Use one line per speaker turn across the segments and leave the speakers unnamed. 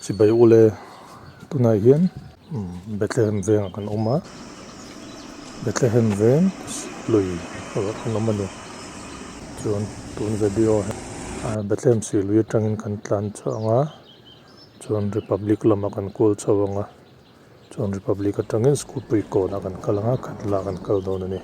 Chibai ule tunah hian Bethlehem vengah kan awm a, Bethlehem veng lui kan awm a ni. Chuan tun video ah Bethlehem sih lui atangin kan tlan chhuah ang a, chuan Republic lamah kan kual chho ang a, chuan Republic atangin Scooty kawnah kan kal ang a, Khatla kan kal dawn a ni.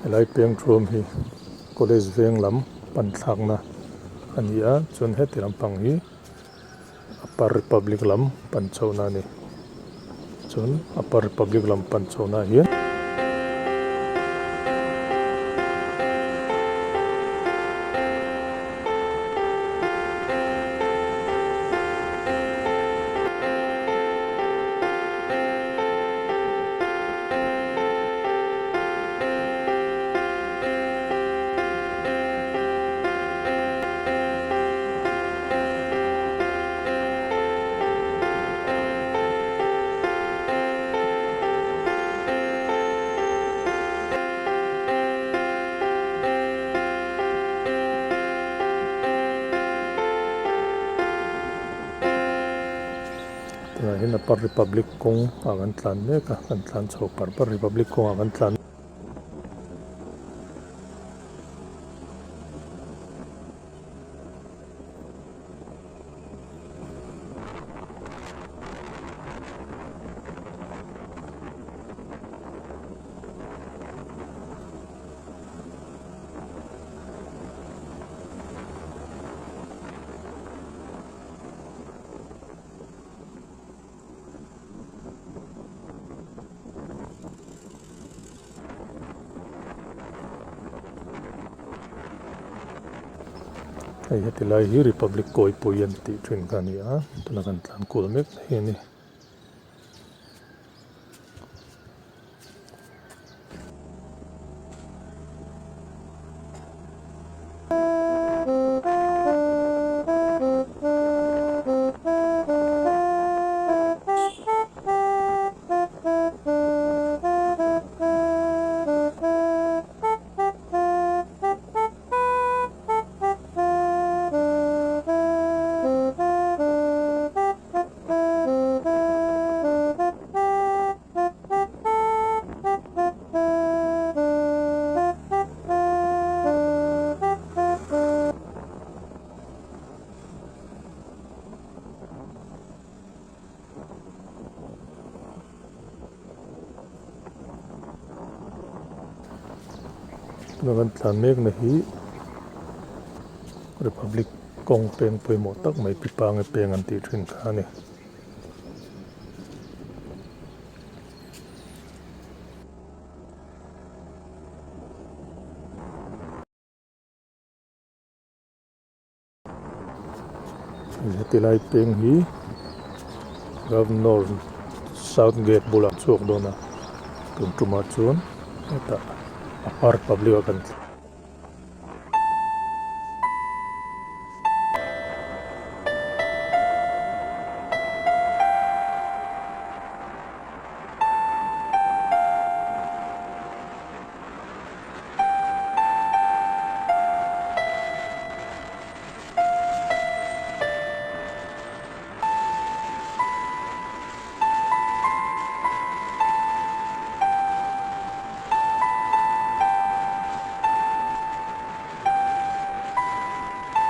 Helai peng thuam hi college veng lam pan thlakna a ni a chuan heti lampang hi Upper Republic lam pan chhohna a ni. Chuan Upper Republic lam pan chhohna ah hian. Tunah hian Upper Republic kawng ah kan tlan mek a, kan tlan chho par par Republic kawng ah kan tlan. Hei heti lai hi Republic Kawipui an tih thin kha a ni a, tuna kan tlan kual mek hi a ni. Tuna kan tlan mekna hi Republic kawng peng pawimawh tak mai pi pange peng an tih thin kha a ni. Heti lai peng hi Governor South Gate bulah a chhuak dawn a, tun tumah chuan hetah Upper Public ah kan.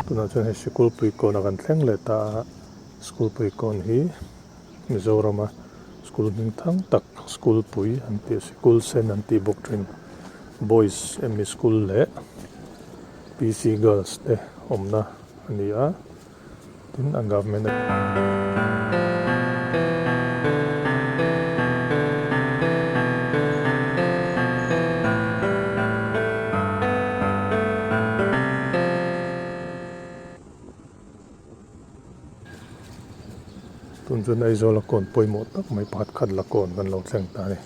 Tunah chuan hei sikul puikawn a kan thleng leh ta a, sikul puikawn hi Mizorama. School hming thang tak school pui an tih sikul sen an tih bawk thin boys emi school leh PC girls te awmna a ni a tin a government Tun chuan Aizawl a kawn pawimawh tak mai pakhat khat la kawn kan lo thleng ta a ni.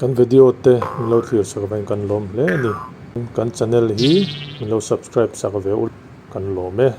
Kan video te min lo thlir sak avangin kan lawm hle a ni. Kan channel hi min lo subscribe sak ve ul kan lawm e.